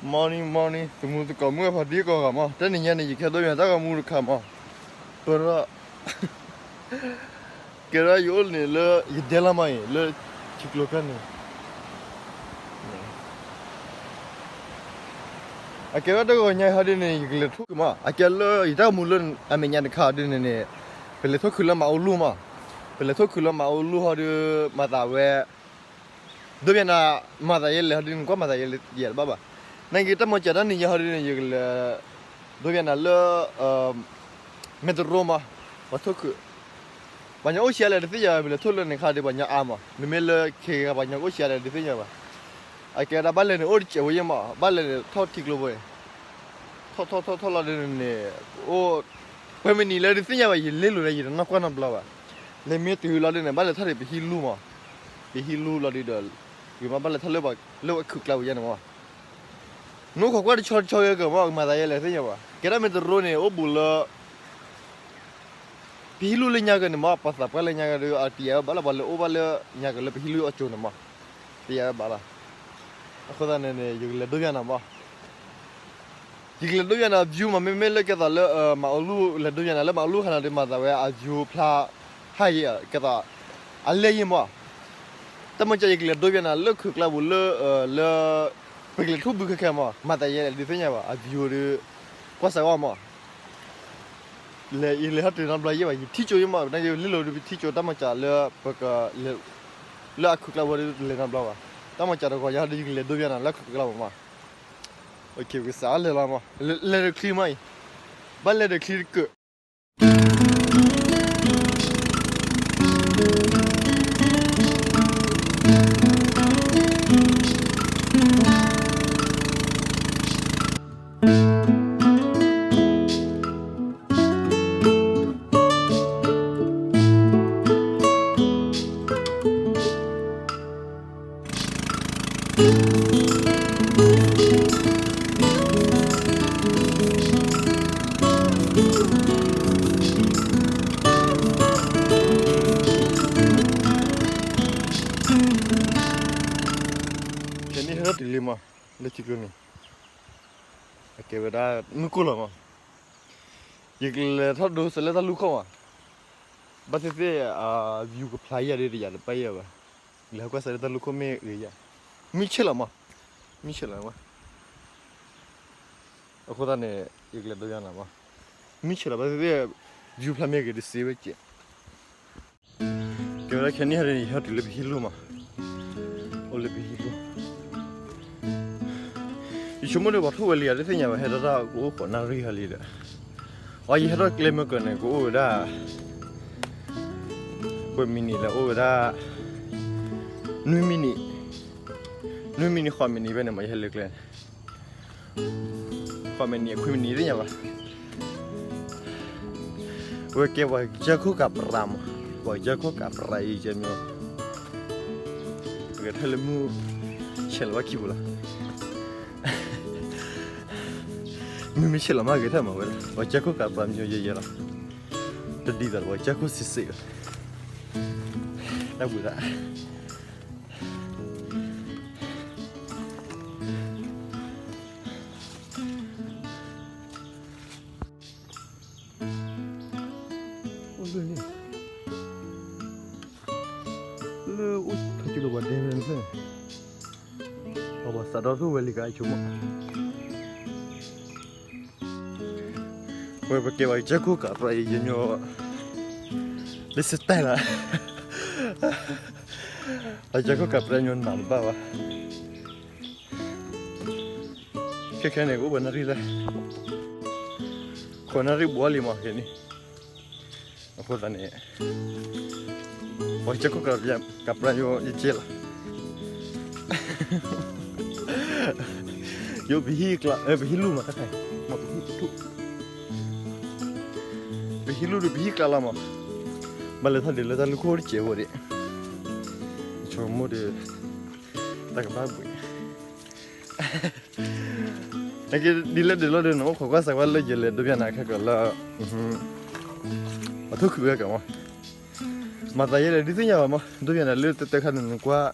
Morning, morning, သမူသကိးမုၣ်အဖါတံၢ်ကိးဂၤမး, တနံၤညါန့ၣ် ယကဲဒိးယၤတၢ်ဂီၤမူတခါမး, ပရၢ ကဲဒၣ်ယအိၣ်န့ၣ်လၢယဒဲလီၤမးအံၤ လၢထံကျိခါန့ၣ်, အကဲဝဲတၢ်ဂီၤညါဟီဒ်န့ၣ် ယကလဲၤထိၣ်ခုးမး, အကဲလၢယတၢ်ဂီၤမူလၢအမဲာ်ညါတခါဒ်န့ၣ်န့ၣ်, ပလဲၤထိၣ်ခုးလၢမၤအူလူၢ်မး, ပလဲၤထိၣ်ခုးလၢမၤအူလူၢ်ဟီဒ် မၤသးဝဲ ဒိဘၣ်နၤ မၤသးယဲလဲၣ်ဟီဒ်န့ၣ် ကွၢ်မၤသးယဲလဲၣ်ယဲတဘၣ်ဘၣ်, နာ်က့တၢ်မၤစၢၤတၢ်နံၤညါဟီဒ်န့ၣ် ယကလဲၤ ဒိဘၣ်နၤလၢ မဲၢ်တရိမး, ပှၤထိၣ်ခုး, ပှၤညီအိၣ်ဆံးအါလဲၣ်တသ့ၣ်ညါဘၣ်, ပလဲၤထိၣ်လၢန့ၣ်ခါဒီး ပှၤညီအါမး, မ့မ့ၢ်လၢခဲဂၤပှၤညီကအိၣ်ဆံးအါလဲၣ်တသ့ၣ်ညါဘၣ်, အကဲဒၣ်ဘၣ်လဲၤန့ၣ် အိၣ်တစဲးဖိယဲမး, ဘၣ်လဲၤန့ၣ်ထီၣ်ထံကျိဖိန့ၣ်, ထီၣ်ထီၣ်ထီၣ်ထီၣ်လီၤဒ်န့ၣ်, အိၣ် ပှဲၤမံးနံးလၢတသ့ၣ်ညါဘၣ်, ယလဲၤလိာ်လၢယတနီၢ်ကွၢ်နီတဘျီဘၣ်, လဲၤမ့ၢ်တုၤလီၤဒ်န့ၣ် ဘၣ်လဲၤထီၣ်ဒံးပဟံၣ်လူၢ်မး, ပဟံၣ်လူၢ်လီၤဒ်ဒီး ဂ့ၤမးဘၣ်လဲၤထီၣ်လၢ လၢပှၤခုးကျါပူၤယဲန့ၣ်မး, နအိၣ်ခိးကွၢ်တဆီတဆီဂ့ၤကမး ကမၤသးယဲလဲၣ်သ့ၣ်ညါဘၣ်, ကဲဒၣ်မဲၢ်တရိန့ၣ် အိၣ်ဘူးလၢ ပဟံၣ်လူၢ်လၢညါက့ၤန့ၣ်မး, ပှၤသးပှၢ်လၢညါက့ၤဒီး အတယံာ်ဝဲဘၣ်လီၤ, ပှၤလၢအိၣ်ဘၣ်လၢညါက့ၤလၢပဟံၣ်လူၢ်အစိၤန့ၣ်မး, တယံာ်ဝဲဘၣ်လီၤ, အဃိသတးန့ၣ်န့ၣ် ယကလဲၤဒိဘၣ်နၤမး ယကလဲၤဒိဘၣ်နၤ view မး မ့မ့ၢ်လၢကဲသးလၢ မၤအူလူၢ် လဲၤဒိဘၣ်နၤလၢမၤအူလူၢ်ခါန့ၣ်ဒီး မၤသးဝဲအ view ဖျါ ဟါယဲ ကဲသး အလဲၢ်ယဲမး, တၢ်မၤစၢၤယကလဲၤဒိဘၣ်နၤလၢခုးကျါပူၤလၢ လၢ ပကလဲၤထိၣ်ဘုခဲခဲမး မၤသးယဲလဲၣ်ဒုးသ့ၣ်ညါဘၣ် အ view ဒီး ကွၢ်စးဝါမး လဲၤယလဲၤဟီၣ်တုၤနီတဘျီယဲဘၣ် ယထံၣ်ကၠိယဲမး နာ်က့လ့လိာ်ဒုးပထံၣ်ကၠိတၢ်မၤစၢၤလၢ ပက လၢအခုးကျါဝဲဒုးလဲၤနီတဘျီဘၣ် တၢ်မၤစၢၤတဂီၤညါဒီးယကလဲၤဒိဘၣ်နၤလၢအခုးကျါပူၤမး ကစးလဲၤလီၤမး လဲၤဒီးချံမးအံၤ ဘၣ်လဲၤဒီးချံတကၢၢ် ခဲန့ၣ်ဟဲထီၣ်တုၤလံမး လၢထံကျိန့ၣ် အကဲဝဲဒၣ်မုၢ်ကိၢ်လီၤမး ယကလဲၤထီၣ်ဒိစဲးလၢတၢ်လူၢ်ခိၣ်မး ဘၣ်သ့ၣ်သ့ၣ် view ကဖျါယဲဒ်တယၤတဘၣ်ယဲဘၣ် လဲၤဟီၣ်ကွၢ်စးလၢတၢ်လူၢ်ခိၣ်မ့ၢ်အဂ့ၤယဲ မုၢ်ဆ့ၣ်လီၤမး မုၢ်ဆ့ၣ်လီၤမး အဃိသတးန့ၣ် ယကလဲၤဒိယါနၤမး မုၢ်ဆ့ၣ်လီၤဘၣ်သ့ၣ်သ့ၣ် view ဖျါမ့ၢ်အဂ့ၤတစ့ဝဲကဲ ကဲဝဲဒၣ်ခဲန့ၣ်ဟဲ ယဟဲတုၤလၢပဟံၣ်လူၢ်မး အိၣ်လၢပဟံၣ်လူၢ် ယဆိကမိၣ်ဒီးပှၤထိၣ်ဝဲလံဧါ တသ့ၣ်ညါဘၣ် ဟဲဒၣ်တၢ်ကအိၣ်ဃိးနၣ်ရံၣ်ဟီလံဒီး အီ ယဟဲထီၣ်ကျဲမ့ၢ်ကၢၤန့ၣ် ကအိၣ်ဝဲဒၣ် ပှဲၤမံးနံးလၢအိၣ်ဝဲဒၣ် နွံမံးနံး နွံမံးနံးဃိးမံးနံးဖဲန့ၣ်မး ယဟဲလၢကျဲန့ၣ် ဃိးမံးနံး ခွံမံးနံးသ့ၣ်ညါဘၣ် ဝဲကဲပှၤကစၢၢ်ခိၣ်ကးပြးမး ပှၤကစၢၢ်ခိၣ်ကးပြးအံၤကဲမ့ၢ် ဂဲၤထၢၣ်လၢမုၢ်ဆဲးလီၤဘၣ်ခံပူၤလီၤ မုၢ်မ့ၢ်ဆဲးလီၤမးဂဲၤထၢၣ်မးဝဲ ပှၤကစၢၢ်ခိၣ်ကးပြးမ့ၢ်ယဲယဲလီၤ တဒ်သိးပှၤကစၢၢ်ခိၣ်စံးစ့းလီၤ တၢ်ဘှံးသး အိၣ်လၢန့ၣ် လၢအိၣ်ဖဲကလိာ်ပှၤဒဲဝဲန့ၣ် ပှၤစးထီၣ်ထိၣ်ဝဲလံကဆိကမိၣ် ဝဲပကဲပှၤကစၢၢ်ခိၣ်ကးပြးအံၤယဲညီ လၢစတဲလီၤ ပှၤကစၢၢ်ခိၣ်ကးပြးညီနၤတဘၣ်ဘၣ် ခဲခဲန့ၣ် ကအိၣ်ပှဲၤနၣ်ရံၣ်လဲၣ် ဃိးနၣ်ရံၣ်ဘှီလံမးခဲန့ၣ် အဃိသတးန့ၣ် ပှၤကစၢၢ်ခိၣ်ကးပြးညီယကဲလီၤ ယအိၣ်ပဟံၣ်ကျါ ပဟံၣ်လူၢ်မးတခါ မ့ၢ်ပဟံၣ်လူၢ် ပဟံၣ်လူၢ်ဒီးပဟံၣ်ကျါလီၤမး ဘၣ်လဲၤထီၣ်ဒံးလၢတၢ်လူၢ်ခိၣ်တစဲးဖိဒံး ဆိကမိၣ်ဒီး တၢ်ကဘၣ်ဘှံး နကဒ်လဲၣ်ဒ်လဲၣ်ဒီး နအိၣ်ခိးကွၢ်စးကွၢ်လၢယလဲၤဒိပျၢ်နၤခဲကီးလၢ အထိၣ်ခုးဝဲကီးမး မၤသးယဲလဲၣ် ဒုးသ့ၣ်ညါဘၣ်မး ဒိပၠးနၤလၢတၢ်တခါန့ၣ် နကွၢ်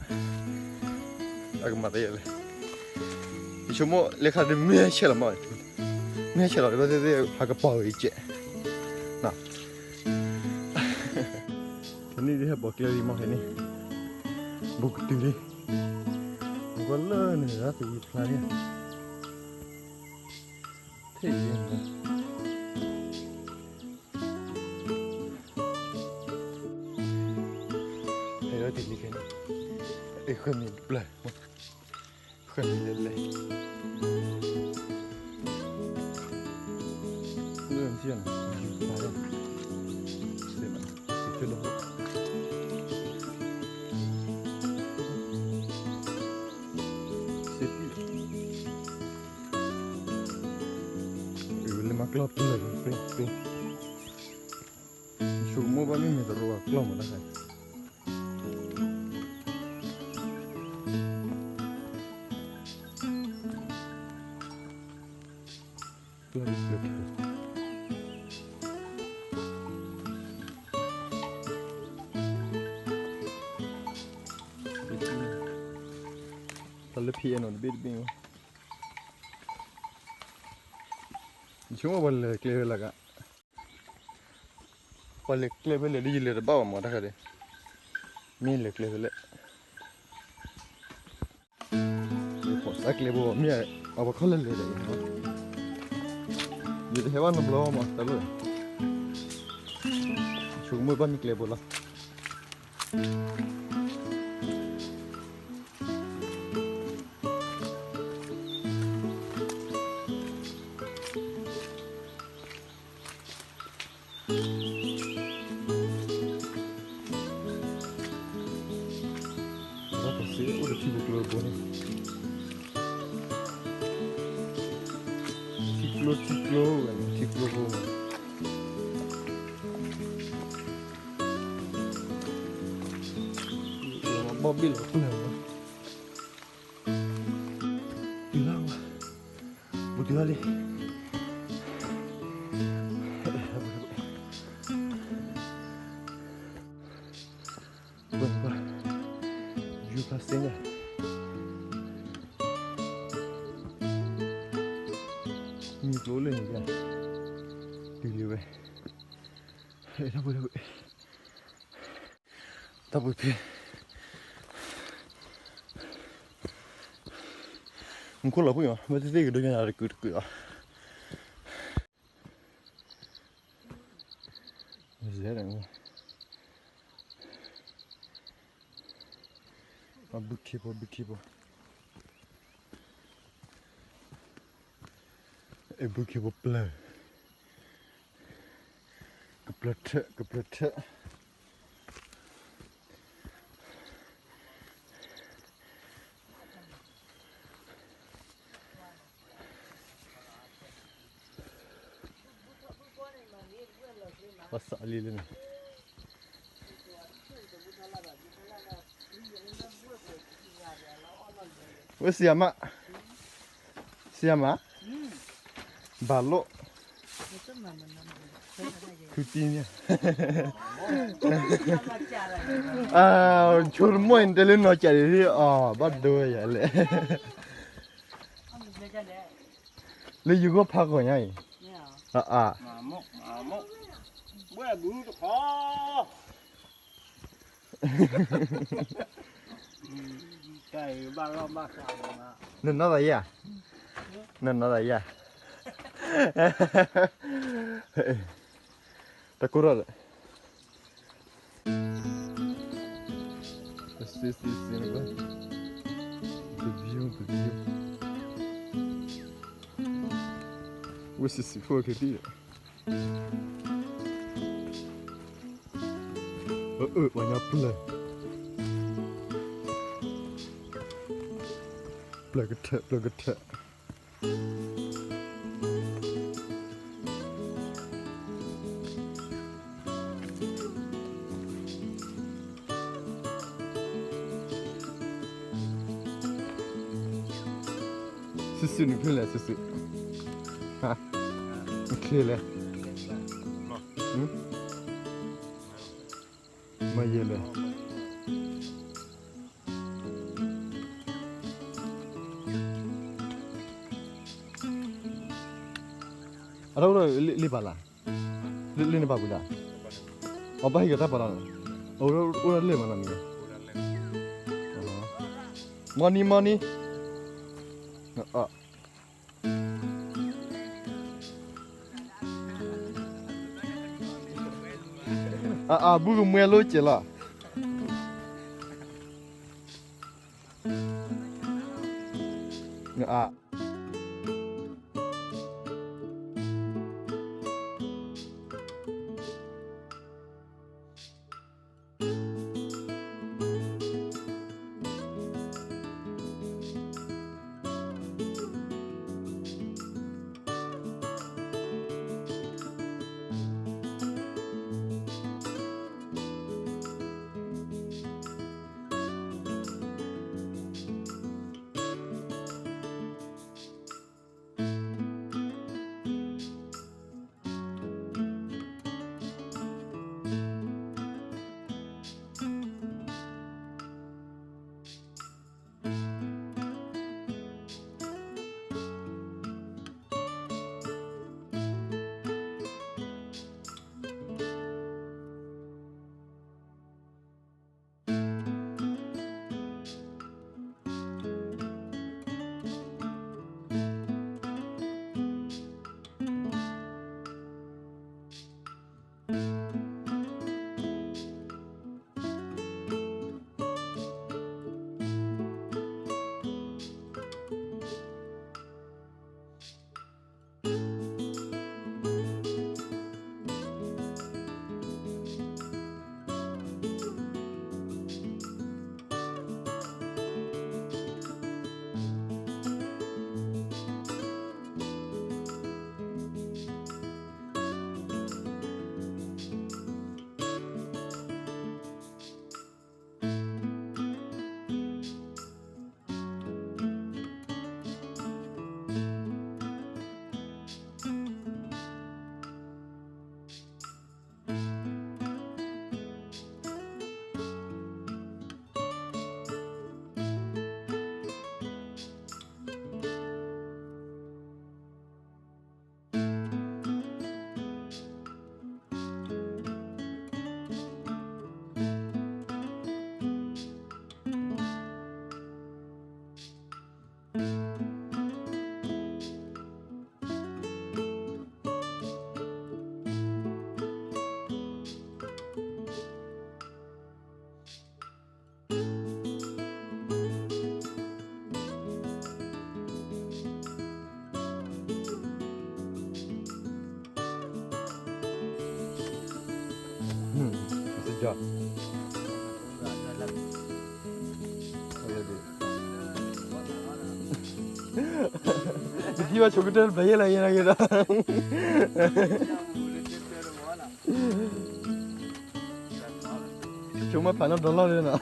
အကမၤသးယဲလဲၣ် ယဆိကမိၣ်လၢခါဒ်မ့ၢ်ဟဲဆဲးလီၤမး မ့ၢ်ဟဲဆဲးလီၤ ဘၣ်သ့ၣ်သ့ၣ် ဟးကပီၤဝဲကဲး ဖဲန့ၣ်ဒ်ဟဲပိာ်ကျဲလံမး ဖဲန့ၣ် ဘူးကတုၤလံ နကွၢ်လၢန့ၣ် ရၣ်သယံၤဖျါန့ၣ် ထဲယဲၢ် ဟဲလီၤတ့ၢ်လံဖဲန့ၣ် အဃၢၤမ့ၢ်တပျၢ် ဃၢၤမ့ၢ်လဲၣ်လဲၣ် လၢနထံၣ်န့ၣ် ယူၤဖျါလီၤ စ့ၢ်မး စ့ၢ်ကၢဒီး စ့ၢ်ကီး အၢ လၢမၤကျီၢ်ပျၢၤ ကျီၢ်ပျၢၤ ယဆိကမိၣ်ဘၣ်မ့ၢ်မ့ၢ်တရီတကျီၢ်မးတခါ ပျၢၤတပျၢၤ တၢ်လၢဖံအဲၣ်နီၤတဘ့ၣ်တဘ့ၣ်မး ယဆိကမိၣ်ပှၤလဲၤကျဲဖဲလဲၣ်က ပှၤလဲၤကျဲဖဲလဲၣ်ဒ်ယလဲၤတဘၣ်ဘၣ်မးတခါဒီး မ့ၢ်လဲၤကျဲဖဲလဲၣ် ယပိာ်စးကျဲဘိမ့ၢ် အဝဲခီၣ်လၢလဲၤဒီး ယတဟဲဘၣ်နီတဘျီမး တၢ်လၢ ဆိကမိၣ်ဘၣ်မ့ၢ်ကျဲဘိလီၤ ဘၣ်တစ့အိၣ်ဒီးထံကျိကျိဘိန့ၣ် ထံကျိထံကျိ ထံကျိဘိ ဘီၣ်ဘ့ၣ်လီၤပျၢၤ တုၤလီၤဝဲ ဘူးတုၤလီၤလံ ပှၤ ယူၤဖျါစ့ၢ်ညါ မံၤကျိလၢန့ၣ် တုၤလံဝဲ တၢ်ပှ့ၤ တၢ်ပှ့ၤဖဲ မူခိၣ်လီၤပှ့ၤမး မ့ၢ်သ့ၣ်သ့ၣ်ကဒိကနၣ်တကုာ်တကုာ်အီၤ အဘုခ့ဖိ ဘုခ့ဖိ အဘုခ့ဖိပျၢၤ ကပျၢၤထၢၣ် ကပျၢၤထၢၣ် ပှၤစးလံလၢန့ၣ် ဝဲစံးယၤမး စံးယၤမး ဘၣ်လိၣ် ခူတံၢ်န့ၣ် အဆိတမိၣ်အံၤ နတဲလၢနီၢ်ကၠးဒ်အီၤ ဘၣ်ဒိဝဲယၤလဲၣ် လၢယဂီၢ်ဖးဂီၤညါအံၤ အါ နနီၢ်သးယၤ နနီၢ်သးယၤ တၢ်ကိၢ်ထီၣ်လၢ စံစံစံ the view, the view. ဝဲစံစံဖိက့ၤဒ် အၢ ပှၤညါပျၢၤ ပျၢၤကထၢၣ် ပျၢၤကထၢၣ် စံစံနချ့လဲၣ် စံစံ နချ့လဲၣ် န မ့ၢ်ယဲလဲၣ်. အတအိၣ်ဒီးလ့ၣ်ပာ်လၢ်, လ့ၣ်န့ၣ်ပာ်ပှၤလၢ်, အဘၣ်ဟံးကတၢၢ်ပာ်လီၤ, အိၣ်ဒီးလ့ၣ်မးနီၤမံၤ, မီၢ်နံၤ မီၢ်နံၤ, အ အဘုကမွဲလိကဲးလီၤ.ပထံၣ်ဘၣ်ဆိကတၢၢ်တဖျၢၣ်ယဲၢ်လၢယဲၢ်လၢက့ၤဒီး ဆိကမိၣ်ဖးနီၣ်ဒီလီၢ်လၢနီၤ.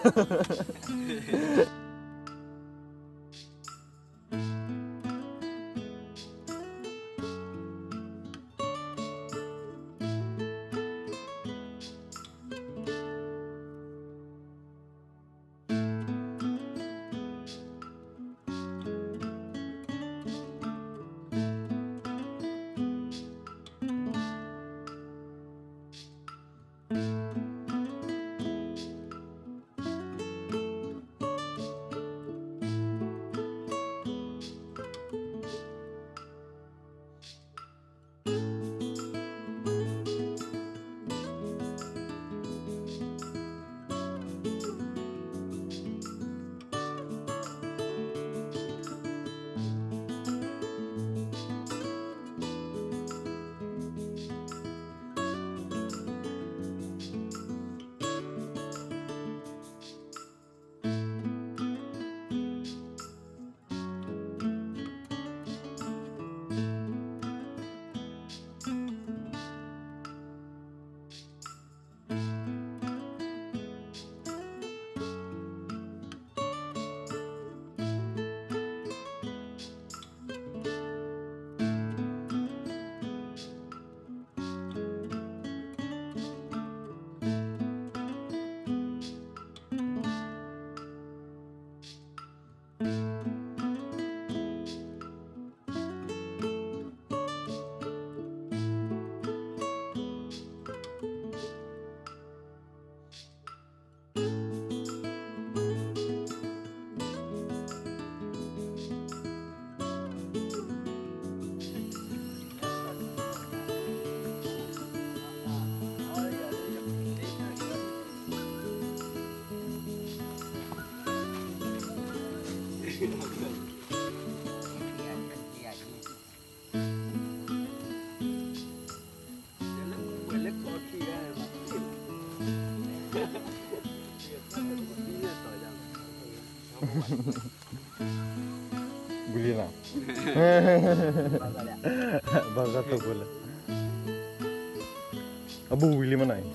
ဝံၤလံနီၤ, ဘၣ်ဂၤထိၣ်ဖိလဲၣ်, အဘူးဝံၤလံမနီၤ,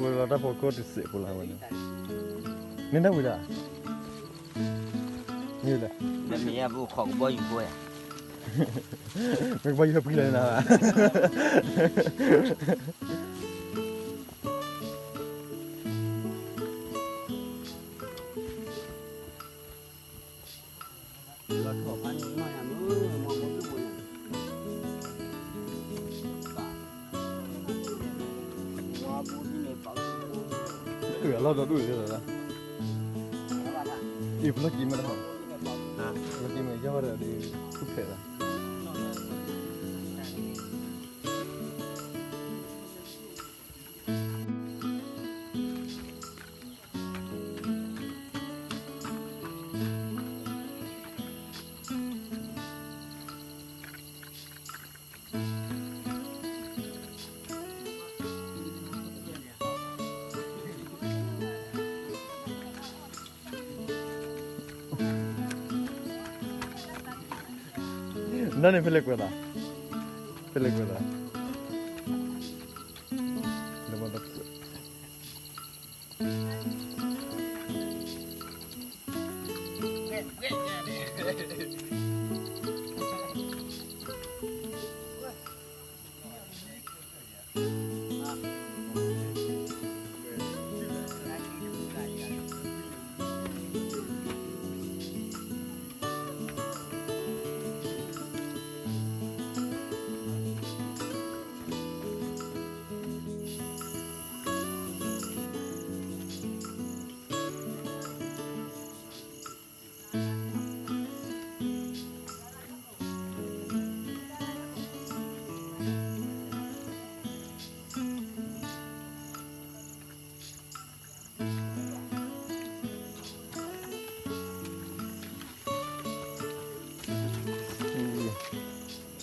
ဝဲလီၤတၢ်ဖိကိးတစဲးဖိလၢဝဲန့ၣ်, န့ၣ်ဒၣ်ဝံၤဒၣ်, မ့ၢ်လဲၣ်, မ့ၢ်မ့ၢ်ယၤဘူးခီကဘီယူၤဖိယၤ, မ့ၢ်ကဘီယူၤဟဲဖှံလီၤန့ၣ်, အလီၢ်ဒီဒူၣ်လီၤ, အံၤ ပလီၢ်ကံမ့ၢ်တဟီၣ်, ပလီၢ်ကံမ့ၢ်ယီၢ်ဒီးဒုးထူၣ်ဖျဲးလီၤ. နန့ၣ်ဖဲလဲၣ်ကွဲးသး, ဖဲလဲၣ်ကွဲးသး,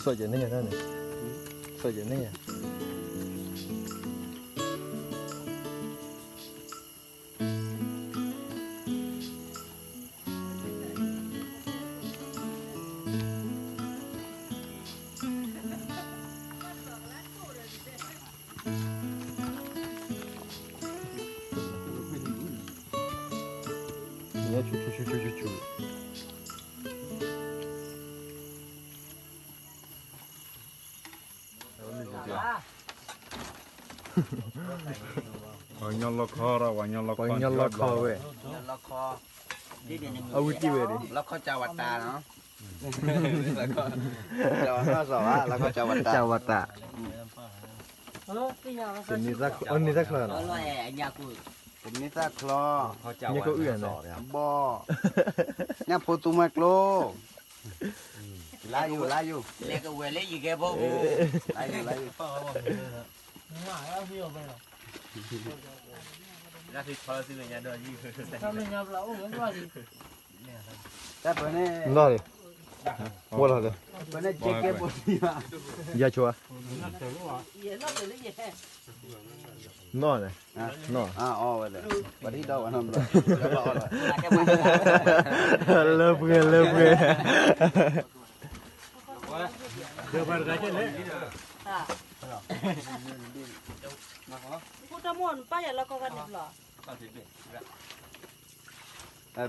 စီၣ်ယဲၢ်န့ၢ်ယၤန့ၣ်, စီၣ်ယဲၢ်န့ၢ်ယၤ. ပှၤကညီလီခီဒီး ပှၤကညီလီခီဝဲ, အဝံတံၢ်ဝဲဒၣ်, လီခီကၢ်ဝတးနီၤ, ကၢ်ဝတး, န့ၢ်သၣ်ချီနီၤ, န့ၢ်သၣ်ချီ, ညၣ်ကိအုၣ်န့ၣ်, ဘီ, ညၣ်ဖိသူမှဲကျိ လါယူၤ လါယူၤ, လဲၤကဝဲၤလၢယကဲဖိ, လါယူၤ လါယူၤ, တၢ်ပၢၢ်န့ၣ်, လီၤလံ, ဝဲလီၤလံ, ယၤဆိဧါ, နီၢ်န့ၣ်, နီၢ်, လၢပှဲၤ လၢပှဲၤ,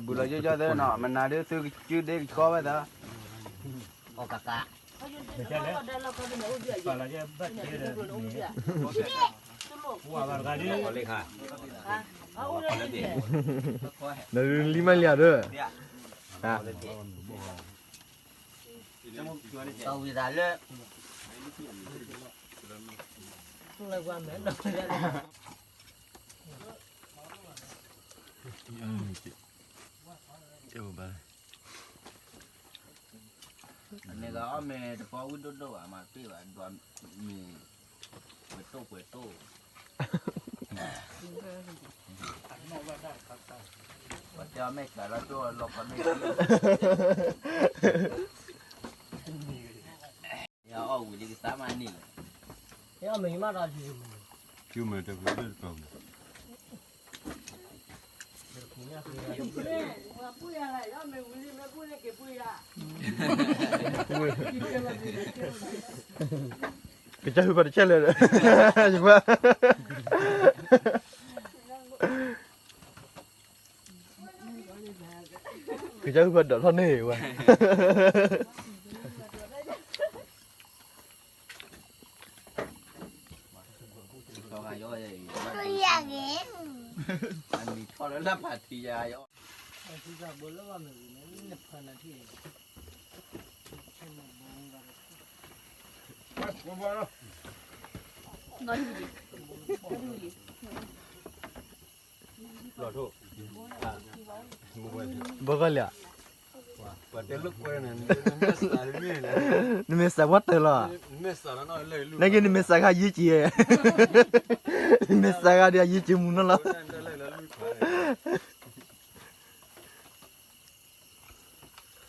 ဘူးလီၤယိယီၢ်သ့နီၤ, မနၤဒ်သုကစုဒ့ကဆှီဝဲသး, လံမ့ၢ်လံဧါဒီး, ဝံသးလၢ မ့ၢ်ဂၤအီၣ်မ့ၤတပီဝံၣ်ဒိၣ်ဒိၣ်ဘၣ် မၤတပ့ၢ်ဘၣ် ဒွးမ့ၤပတိၢ်ပှဲၤတိၢ်, ပှၤတဲအီၣ်မ့ၢ်ကၤလီၤတိၢ်လီၤခီမ့ၢ်ကံ, ယအီၣ်ဝံၤလံကသးမၤန့ၢ်လီၤ, ယအီၣ်မ့ၤမးဒီး, ယမ့ၢ်တပှဲၤဒိၣ်တပှဲၤမး, ကစၢ်ဟူဘၣ်တကဲလဲၣ်, ယကွၢ်, ကစၢ်ဟူဘၣ်ဒိးထီၣ်န့ၢ်ဝဲ. ဘၣ်ဘၣ်လၢ, နမ့ၢ်စးပှၢ်တၢၢ်လီၤ, နာ်က့နမ့ၢ်စးခါယံက့ၤ, နမ့ၢ်စးခါဒီးယံက့ၤမူနီၤလီၤ.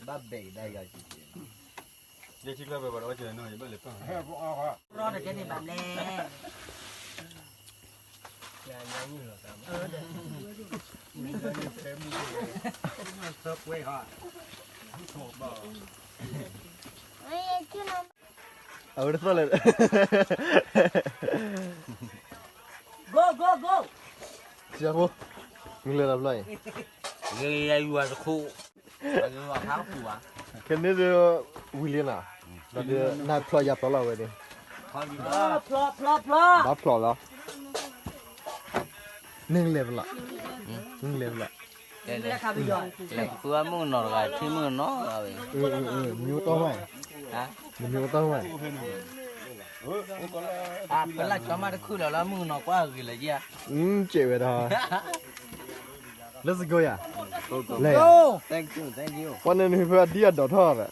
ဘၣ်ဘဲးဒၣ်ယၤက့ၤ, ယဲၢ်ထံကျၢၢ်ဘဲးဘၣ်ဒီးဝဲကဲနီၤ, ယဘၣ်လဲၤပၢၢ်, ရီတကဲန့ၣ်ဘၣ်လဲၣ်. အဝဲတသီၣ်လဲၣ်, ကစၢ်ဖိ, မုၢ်လၢ်တဘျီအံၤ, ယယွၤတခိၣ်, ခဲန့ၣ်ဒီး, ဝံၤလံနီၤ, ဒီးနၤဖျိယၤဖျိလီၤဝဲန့ၣ်, ဘၣ်ဖျိလီၤ, နလဲၤဖျိ, နလဲၤဖျိ, လဲၤဃုအီၣ်မုၣ်ကနီၤတဂၤ ထံၣ်မုၣ်ကနီၤဝဲ, မ့ၢ်အိၣ်တီၢ်မး, မ့ၢ်အိၣ်တီၢ်မး, ပလၢကၠီမးတခုၣ်လီၤလၢမုၣ်ကနီၤကွၢ်ဂ့ၤလၢယၤ, ကဲးဝဲဒၣ်, Let's go ယၤ, လဲၤယၤ, ပှၤန့ၣ်နုၤဖဲအဒံအဒိးထီၣ်ဒီး,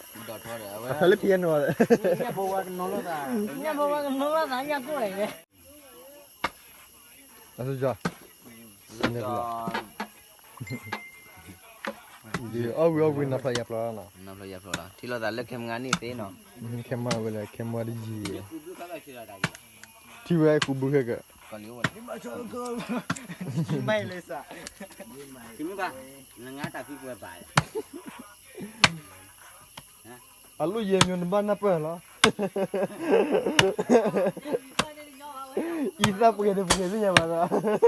အဖဲလၢ piano ဒီး, အီၣ်ဝံၤအီၣ်ဝံၤ နဖျိယၤဖျိလီၤနီၤ, ထံၣ်လိာ်သးလၢခဲမုၢ်ဂၤန့ၣ်သ့နီၤ, ခဲမုၢ်ဝဲလၢခဲမုၢ်ဂၤတယံၤ, ထံၣ်ဝဲဃူဘုခဲကၢ, အလိၣ်ယဲၢ်မၠိနဘၣ်နၢ်ပၢၢ်လီၤ, အံသၣ်ပှဲၤတပှဲၤသ့ၣ်ညါဘၣ်ဒီး,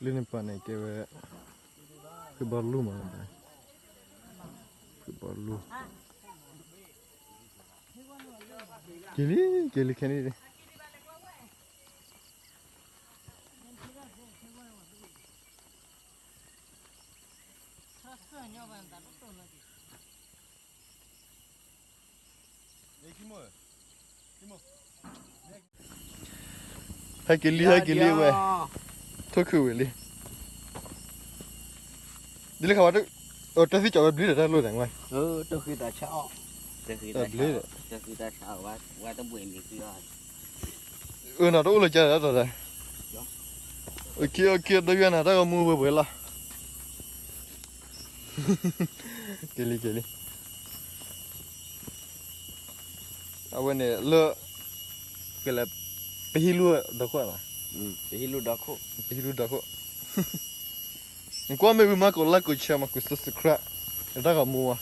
လၢန့ၣ်ပၤန့ၣ်ကဲဝဲ, ဃ့ဘီလူမး, ဃ့ဘီလူ, က့ၤလံ, က့ၤလံခဲန့ၣ်, ဟဲက့ၤလံ ဟဲက့ၤလံဝဲ, ထိၣ်ခုၣ်ဝံၤလံ, ဒ်လၢခါဝဲ, တၢ်သံကၠီဝဲဘျုးဒီးတၢ်လိၣ်သးဝဲ, ဘျုးဒီး, ဝဲတဘှံးမံၤဃုအီၤ, အၢနီၤတအိၣ်လၢကၢ်ဒီးတၢ်, အိၣ်ခံအိၣ်ခံဒီးယွၤနၤတၢ်ဂီၤမူဝဲပှဲၤလီၤ, က့ၤလံက့ၤလံ. အဝဲန့ၣ်လၢ, ကဲလၢ, ပဟံၣ်လူၢ်ဒီခိၣ်, ပဟံၣ်လူၢ်ဒီခိၣ်, နကွၢ်မ့ၢ်ဝံၤမး ကိး like ကိး share မး ကိး subscribe တၢ်ဂီၤမူဝဲ,